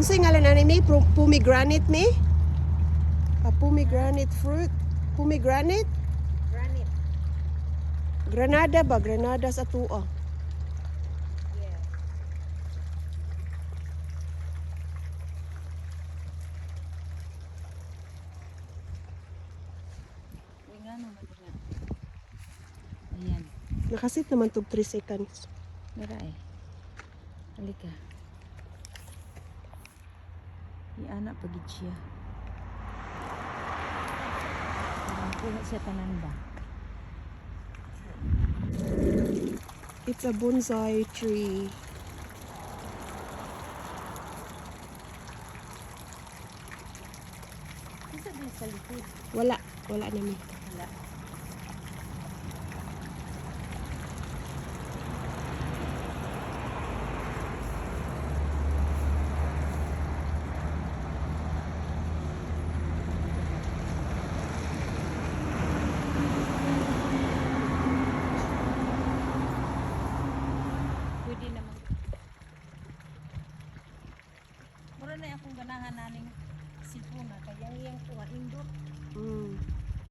Unsay ngalan ani mi? Pomegranate mi? A pomegranate fruit. Pomegranate? Granite. Granada ba? Granada sa tuo. Yeah. Uy, nga naman nga. Ayan. Nakasit naman tog 3 seconds. Mira eh. Halika. Iana pagid siya. Parang kuha siya tanan ba? It's a bonsai tree. Isa din sa likod. Wala. Wala na mi. Wala. Pwede naman. Mura na akong ganahan naning sipuna kaya iyang kuha indot.